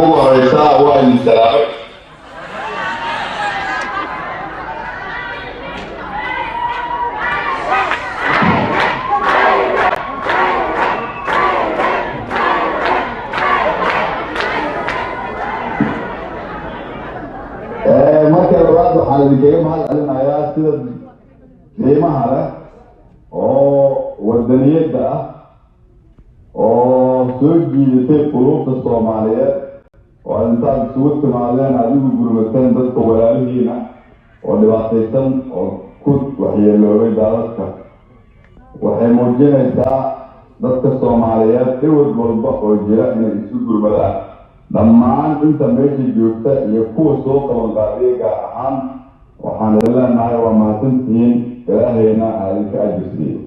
Ugu horeysaa waa idin salaamay. Marka labaad, waxaan idinkaga mahad celinayaa sida qiimaha leh oo wadaniyadda ah oo soo jiidatay quluubta Soomaaliyeed oo aad intaad isugu timaadeen aad igu gurmateen dadka walaalihiina oo dhibaataysan oo ku waxyeeloobay daadadka. Waxay muujinaysaa dadka Soomaaliyeed ciwad walba oo jira inay isu gurmadaan. Dhammaan inta meesha joogta iyo kuwa soo qaban qaadiya gaar ahaan, waxaan idin leenahay waa mahadsantihiin, Ilaahayna ha idinka ajir siiyo.